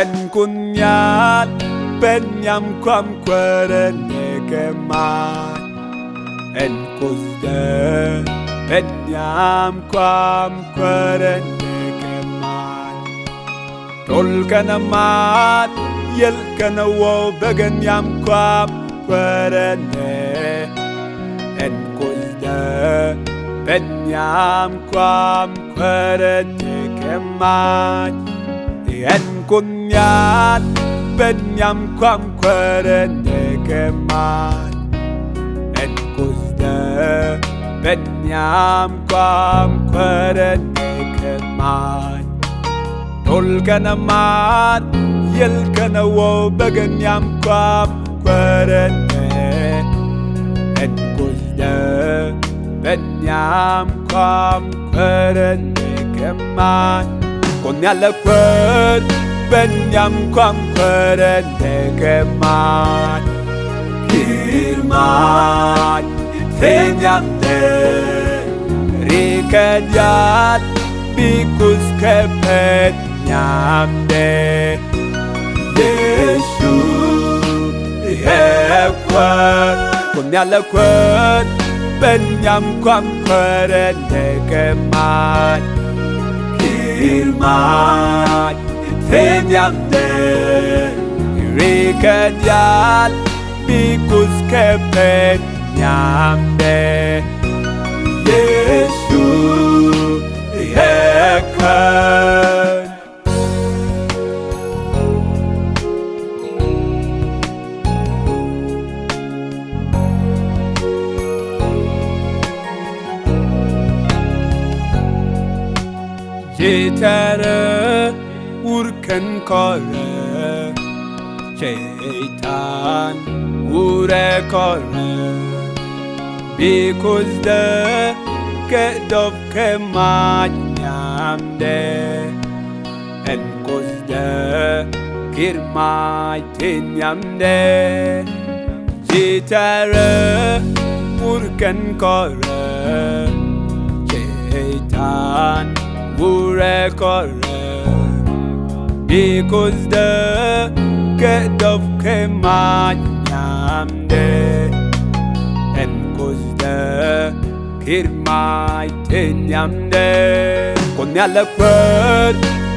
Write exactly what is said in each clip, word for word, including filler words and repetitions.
Ɛn Kuoth nhial, pɛn nhiam kɔam Kuäärä nɛɛkɛ mac. Ɛn Kuothdä, pɛn nhiam kɔam Kuäärä nɛɛkɛ mac. Tol kɛnɛ maat, yiël kɛnɛ wuɔw, bäkɛ nhiam kɔam Kuäärä nɛɛ. Ɛn Kuothdä, pɛn nhiam kɔam Kuäärä nɛɛkɛ mac. Ɛn Kuoth nhial, pɛn nhiam kɔam Kuäärä nɛɛkɛ mac. Ɛn Kuothdä, pɛn nhiam kɔam Kuäärä nɛɛkɛ mac. Tol kɛnɛ maat, yiël kɛnɛ wuɔw, bäkɛ nhiam kɔam Kuäärä nɛɛ. Ɛn Kuothdä, pɛn nhiam kɔam Kuäärä nɛɛkɛ mac. Kuoth nhial ɛ Kuäär, pɛn nhiam kɔam Kuäärä nɛɛkɛ mac. Ki̱i̱r mac, pɛn nhiamdɛ, rikɛ diaal, bi Kuoth kɛ pɛn nhiamdɛ. Yecu ɛ Kuäär, Kuoth nhial ɛ Kuäär, pɛn nhiam kɔam Kuäärä nɛɛkɛ mac. Ki̱i̱r mac, pɛn nhiamdɛ, rikɛ diaal, bi Kuoth kɛ pɛn nhiamdɛ. Yecu ɛ Kuäär. Ji̱ tɛrɛ wur kɛn kɔrɛ, Cɛy-tan wurɛ kɔrɛ, bi Kuothdä kɛ dɔp kɛ mac nhiamdɛ. Ɛn Kuothdä, ki̱i̱r mac tin nhiamdɛ. Ji̱ tɛrɛ wur kɛn kɔrɛ, Cɛy-tan wurɛ kɔrɛ, bi Kuothdä kɛ dɔp kɛ mac nhiamdɛ. Ɛn Kuothdä, ki̱i̱r mac tin nhiamdɛ. Kuoth nhial ɛ Kuäär,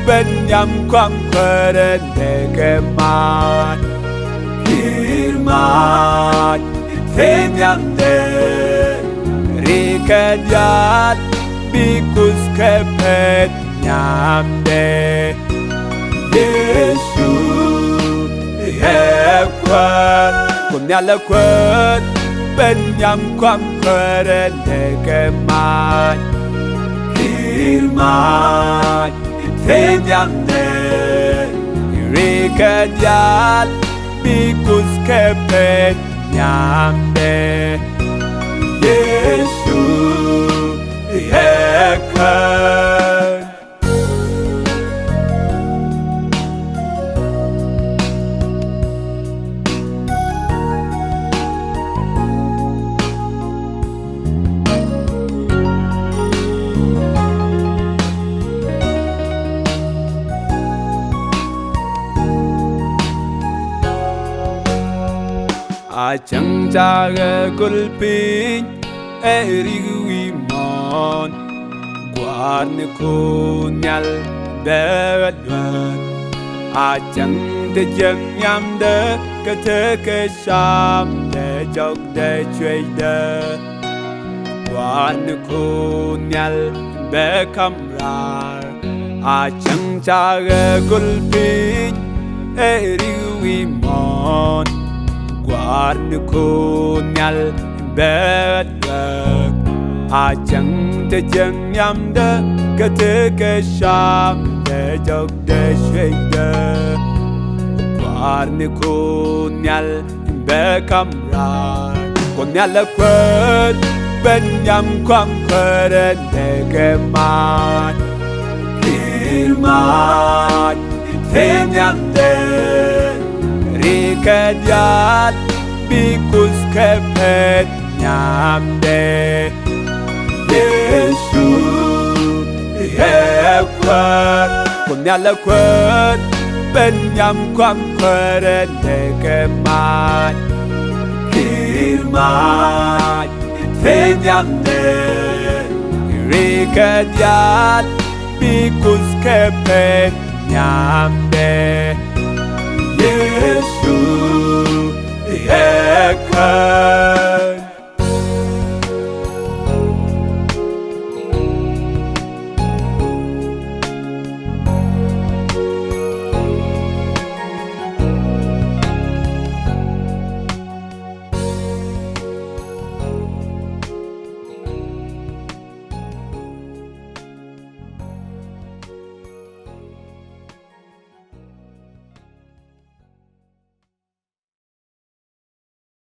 pɛn nhiam kɔam Kuäärä nɛɛkɛ mac. Ki̱i̱r mac tin nhiamdɛ, rikɛ diaal, bi Kuoth kɛ pɛn nhiamdɛ. Yecu ɛ Kuäär, Kuoth nhial ɛ Kuäär, pɛn nhiam kɔam Kuäärä nɛɛkɛ mac. Ki̱i̱r mac tin nhiamdɛ, rikɛ diaal, bi Kuoth kɛ pɛn nhiamdɛ. Yecu ɛ Kuäär. A cäŋ ca ɣä göl piny, ɛ rik wi̱i̱ muɔ̱ɔ̱n. Gua̱a̱r ni Kuoth Nhial bɛ ɣä luäk. A cäŋ te jiäk nhiamdä kä tekɛ camdɛ jɔkdɛ cuecdä. Gua̱a̱r ni Kuoth Nhial bɛ ka̱m raar. A cäŋ ca ɣä göl piny, ɛ rik wi̱i̱ muɔ̱ɔ̱n. Gua̱a̱r ni Kuoth Nhial bɛ ɣä luäk. A cäŋ te jiäk nhiamdä kä tekɛ cam dee jɔk dee cuecdä. Kua̱r ni Kuoth Nhial in bɛ kam raar. Kuoth Nhial ɛ Kuäär ben nhiam kɔaŋ, Kuäär in dee kɛ mac. Ki̱i̱r mac in te nhiamdɛ, rikɛ diaal bi kuth kɛ pɛt nhiamdɛ. Yecu ɛ Kuäär, Kuoth Nhial ɛ Kuäär ben nhiam kɔaŋ, Kuäär in dee kɛ mac. Ki̱i̱r mac in te nhiamdɛ, rikɛ diaal bi kuth kɛ pɛt nhiamdɛ. Yecu ɛ Kuäär.